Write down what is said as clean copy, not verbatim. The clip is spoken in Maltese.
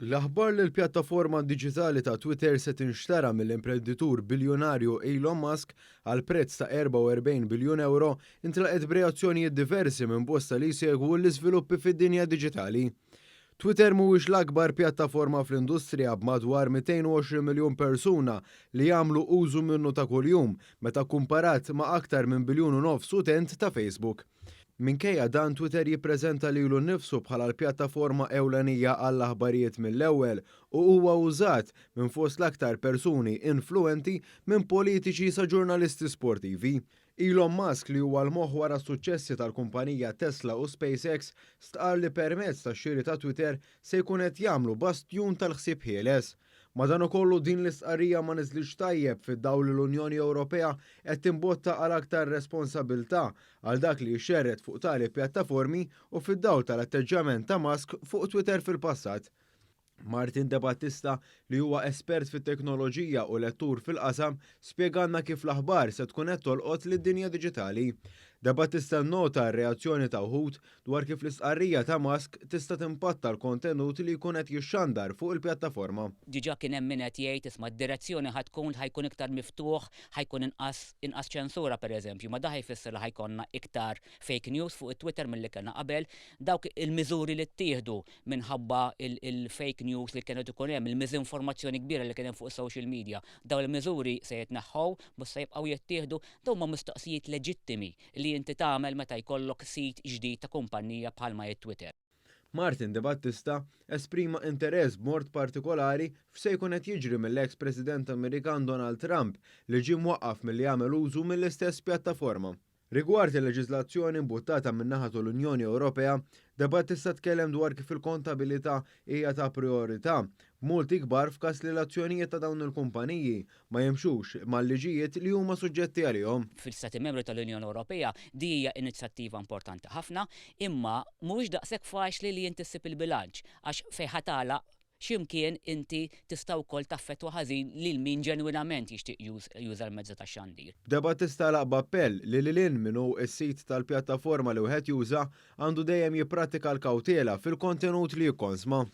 L-aħbar li l-pjattaforma diġitali ta' Twitter se tinxtara mill-imprenditur biljunarju Elon Musk għal prezz ta' 44 biljun ewro intlaqgħet b'reazzjonijiet diversi minn bosta li jsegwu l-iżviluppi fid-dinja diġitali. Twitter mhuwiex l-akbar pjattaforma fl-industrija b'madwar 220 miljun persuna li jagħmlu użu minnu ta' kuljum meta kumparat ma' aktar minn biljun u nofs utent ta' Facebook. Minkejja dan, Twitter jippreżenta lilu nnifsu bħala l-pjattaforma ewlenija għall-aħbarijiet mill-ewwel u huwa użat minn fost l-aktar persuni influwenti minn politiċi sa ġurnalisti sportivi. Elon Musk li huwa l-moħħ wara s-suċċessi tal-kumpanija Tesla u SpaceX stqarr li permezz tax-xiri ta' Twitter se jkun qed jagħmlu bastjun tal-ħsieb ħieles. Madankollu din l-istqarrija ma niżlitx tajjeb fid-dawl li l-Unjoni Ewropea qed timbotta għal aktar responsabilità għal dak li jixxerred fuq tali pjattaformi u fid-dawl tal-atteġġjament ta' Musk fuq Twitter fil-passat. Martin Debattista li huwa espert fit-teknoloġija u lettur fil-qasam spjegalna kif l-aħbar se tkun qed tolqot lid-dinja diġitali. Debattista nnota r-reazzjoni ta' wħud dwar kif l-istqarrija ta' Musk tista' timpatta l-kontenut li jkun qed jixxandar fuq il-pjattaforma. Diġà kien hemm min qed jgħid isma' d-direzzjoni ħa tkun li ħa jkun iktar miftuħ, ħa jkun inqas inqas ċensura pereżempju, ma dan ħa jfisser li ħa jkollna iktar fake news fuq it-Twitter milli kellna qabel. Dawk il-miżuri li ttieħdu minħabba il-fake news li kienet ikun hemm, il-miżinformazzjoni kbira li kien hemm fuq is-social media, dawn il-miżuri se jitneħħew, mhux se jibqgħu jittieħdu, dawn huma mistoqsijiet leġittimi li inti tagħmel meta jkollok sit ġdid ta' kumpanija bħalma hi Twitter. Martin Debattista esprima interess b'mod partikolari f'se jkun qed jiġri mill-eks President Amerikan Donald Trump li ġie mwaqqaf milli jagħmel użu mill-istess pjattaforma. Rigward il-leġiżlazzjoni mbuttata min-naħa tal-Unjoni Ewropea, Debattista tkellem dwar kif il-kontabilità hija ta' priorità, b'multi kbar f'każ li l-azzjonijiet ta' dawn il-kumpaniji ma jimxux mal-liġijiet li huma suġġetti għalihom. Fil-Stati Membri tal-Unjoni Ewropea di hija inizjattiva importanti ħafna, imma mhuwiex daqshekk faċli li inti ssib il-bilanċ għax fejn ħa tagħlaq x'imkien inti tista' wkoll taffettwa ħażin lil min ġenwinament jixtieq juża l-mezzi tax-xandir. Debattista għalaq b'appell li lil hinn min hu s-sit tal-pjattaforma li wieħed juża, għandu dejjem jipprattika l-kawtela fil-kontenut li jikkonsma.